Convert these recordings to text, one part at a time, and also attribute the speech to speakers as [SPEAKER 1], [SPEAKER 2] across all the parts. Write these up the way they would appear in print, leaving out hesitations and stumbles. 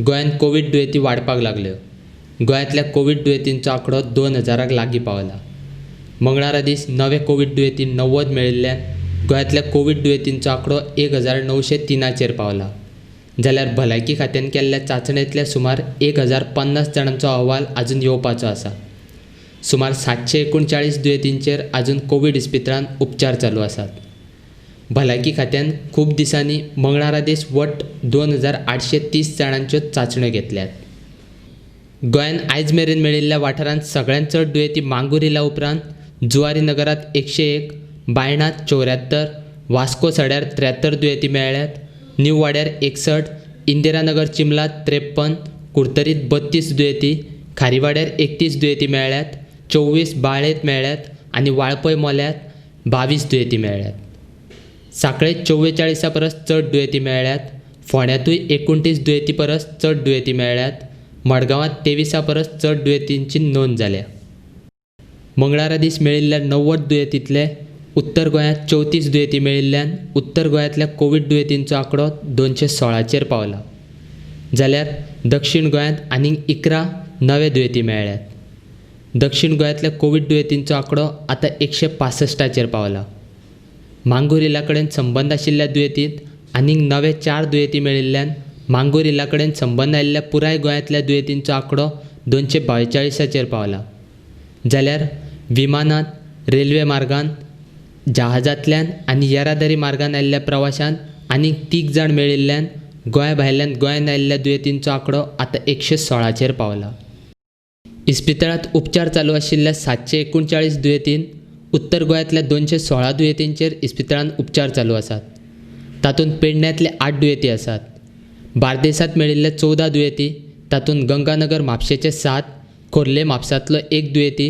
[SPEAKER 1] गोंयांत कोवीड दुयेंती वाडपाक लागल्यो. गोंयांतल्या कोवीड दुयेंतींचो आंकडो 2000 लागीं पावला. मंगळारा दीस नवे कोवीड दुयेंती 90 मेळिल्ल्यान गोंयांतल्या कोवीड दुयेंतींचो आंकडो 1903चेर पावला. जाल्यार भलायकी खात्यान केल्ल्या चांचणेंतल्या सुमार 1050 जाणांचो अहवाल आजून येवपाचो आसा. सुमार 739 दुयेंतींचेर आजून कोवीड इस्पितळांत उपचार चालू आसात. भलायकी खात्यान खूब दिसांनी मंगळारा दीस वट्ट 2830 जाणांच्यो चांचण्यो घेतल्यात. गोंयांत आयज मेरेन मेळिल्ल्या वाठारांत सगळ्यांत चड दुयेंती मांगूर हिला उपरांत जुवारी नगरांत 101, बायणांत 74, वास्को सड्यार 73 दुयेंती मेळ्ळ्यात. न्यू वाड्यार 61, इंदिरानगर चिंबलांत 53, कुडतरीत 32 दुयेंती, खारीवाड्यार 31 दुयेंती मेळ्ळ्यात, 24 बाळेंत मेळ्ळ्यात आनी वाळपय मोल्यात 22 दुयेंती मेळ्ळ्यात. सांखळे 44 परस चड दुयेंती मेळ्ळ्यात. फोंड्यांतूय 29 दुयेंती परस चड दुयेंती मेळ्ळ्यात. मडगांवांत 23 परस चड दुयेंतींची नोंद जाल्या. मंगळारा दीस मेळिल्ल्या 90 दुयेंतींतले उत्तर गोंयांत 34 दुयेंती मेळिल्ल्यान उत्तर गोंयांतल्या कोवीड दुयेंतींचो आंकडो 216चेर पावला. जाल्यार दक्षीण गोंयांत आनीक 11 नवे दुयेंती मेळ्ळ्यात. दक्षीण गोंयांतल्या कोवीड दुयेंतींचो आंकडो आतां 165चेर पावला. मांगूर हिला कडेन संबंद आशिल्ल्या दुयेंतींत आनीक नवे 4 दुयेंती मेळिल्ल्यान मांगूर हिला कडेन संबंद आयिल्ल्या पुराय गोंयांतल्या दुयेंतींचो आंकडो 242चेर पावला. जाल्यार विमानांत, रेल्वे मार्गान, जहाजांतल्यान आनी येरादारी मार्गान आयिल्ल्या प्रवाशांत आनीक 3 जाण मेळिल्ल्यान गोंया भायल्यान गोंयांत आयिल्ल्या दुयेंतींचो आंकडो आतां 116चेर पावला. इस्पितळांत उपचार चालू आशिल्ल्या 739 दुयेंतींत उत्तर गोंयांतल्या 216 दुयेंतींचेर इस्पितळांत उपचार चालू आसात. तातूंत पेडण्यांतले 8 दुयेंती आसात. बार्देसांत मेळिल्ले 14 दुयेंती, तातूंत गंगानगर म्हापशेचे 7, खोर्ले म्हापसांतलो 1 दुयेंती,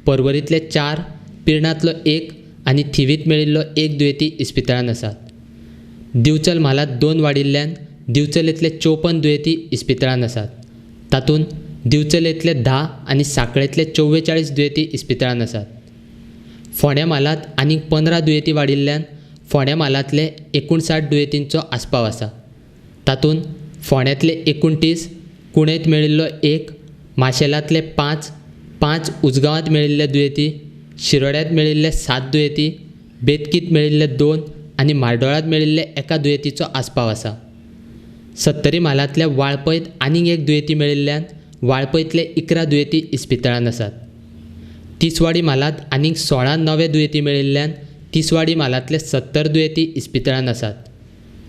[SPEAKER 1] पर्वरींतले 4, पिर्णांतलो 1 आनी थिवींत मेळिल्लो 1 दुयेंती इस्पितळांत आसात. दिवचल म्हालांत 2 वाडिल्ल्यान दिवचलेंतले 54 दुयेंती इस्पितळांत आसात. तातूंत दिवचलेंतले 10 आनी सांखळेंतले 44 दुयेंती इस्पितळांत आसात. फोंड्या म्हालांत आनीक 15 दुयेंती वाडिल्ल्यान फोंड्या म्हालांतले 59 दुयेंतींचो आस्पाव आसा. तातूंत फोंड्यांतले 29, कुणेंत मेळिल्लो 1, माशेलांतले 5, 5 उजगांवांत मेळिल्ले दुयेंती, शिरोड्यांत मेळिल्ले 7 दुयेंती, बेतकीत मेळिल्ले 2 आनी म्हार्डोळांत मेळिल्ले 1 दुयेंतीचो आस्पाव आसा. सत्तरी म्हालांतल्या वाळपयत आनीक 1 दुयेंती मेळिल्ल्यान वाळपयतले 11 दुयेंती इस्पितळांत आसात. तिसवाडी म्हालांत आनीक 16 नवे दुयेंती मेळिल्ल्यान तिसवाडी म्हालांतले 70 दुयेंती इस्पितळांत आसात.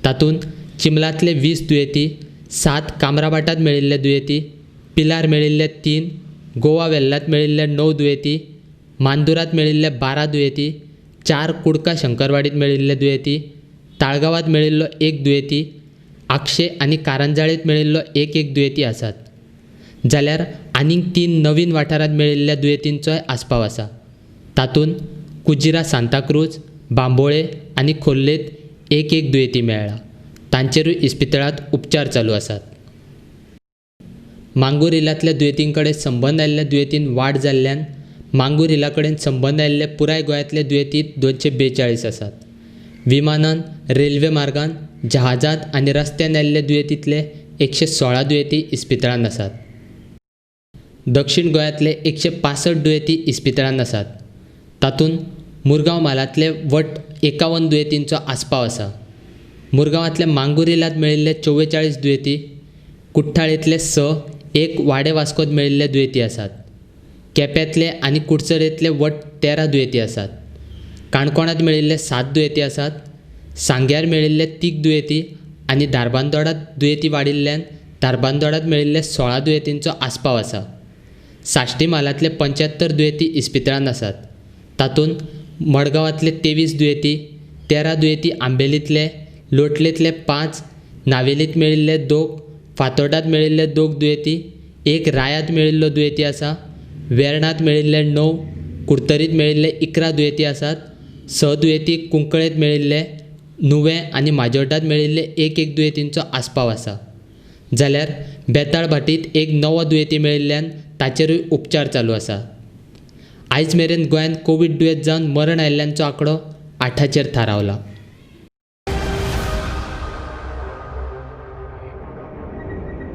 [SPEAKER 1] तातूंत चिंबलांतले 20 दुयेंती, 7 कामराभाटांत मेळिल्ले दुयेंती, पिलार मेळिल्ले 3, गोवा वेल्लांत मेळिल्ले 9 दुयेंती, मांदुरांत मेळिल्ले 12 दुयेंती, 4 कुडका शंकरवाडींत मेळिल्ले दुयेंती, ताळगांवांत मेळिल्लो 1 दुयेंती, आगशे आनी कारंजाळेंत मेळिल्लो 1-1 दुयेंती आसात. जाल्यार आनीक 3 नवीन वाठारांत मेळिल्ल्या दुयेंतींचोय आस्पाव आसा. तातूंत कुजिरा सांताक्रूज, बांबोळे आनी खोर्लेंत 1-1 दुयेंती मेळ्ळा. तांचेरूय इस्पितळांत उपचार चालू आसात. मांगूर हिलांतल्या दुयेंतीं कडेन संबंद आयिल्ल्या दुयेंतींत वाड जाल्ल्यान मांगूर हिला कडेन संबंद आयिल्ले पुराय गोंयांतले दुयेंती 242 आसात. विमानान, रेल्वे मार्गान, जहाजांत आनी रस्त्यान आयिल्ले दुयेंतींतले 116 दुयेंती इस्पितळांत आसात. दक्षीण गोंयांतले 165 दुयेंती इस्पितळांत आसात. तातूंत मुरगांव म्हालांतले वट्ट 51 दुयेंतींचो आस्पाव आसा. मुरगांवांतल्या मांगूर हिलांत मेळिल्ले 44 दुयेंती, कुठ्ठाळेंतले 6, 1 वाडे वास्कोत मेळिल्ले दुयेंती आसात. केप्यांतले आनी कुडचडेंतले वट्ट 13 दुयेंती आसात. काणकोणांत मेळिल्ले 7 दुयेंती आसात. सांग्यार मेळिल्ले 3 दुयेंती आनी धारबांदोडांत दुयेंती वाडिल्ल्यान धारबांदोडांत मेळिल्ले 16 दुयेंतींचो आस्पाव आसा. साश्टी म्हालांतले 75 दुयेंती इस्पितळांत आसात. तातूंत मडगांवांतले 23 दुयेंती, 13 दुयेंती आंबेलींतले, लोटलेंतले 5, नावेलींत मेळिल्ले 2, फातोर्डांत मेळिल्ले 2 दुयेंती, 1 रायांत मेळिल्लो दुयेंती आसा, वेर्णांत मेळिल्ले 9, कुडतरींत मेळिल्ले 11 दुयेंती आसात. 6 दुयेंती कुंकळेंत मेळिल्ले, नुवें आनी माजोर्डांत मेळिल्ले 1-1 दुयेंतींचो आस्पाव आसा. जाल्यार बेताळभाटींत 1 नवो दुयेंती मेळिल्ल्यान ताचेरूय उपचार चालू आसा. आयज मेरेन गोंयांत कोवीड दुयेंत जावन मरण आयिल्ल्यांचो आंकडो 8चेर थारावला.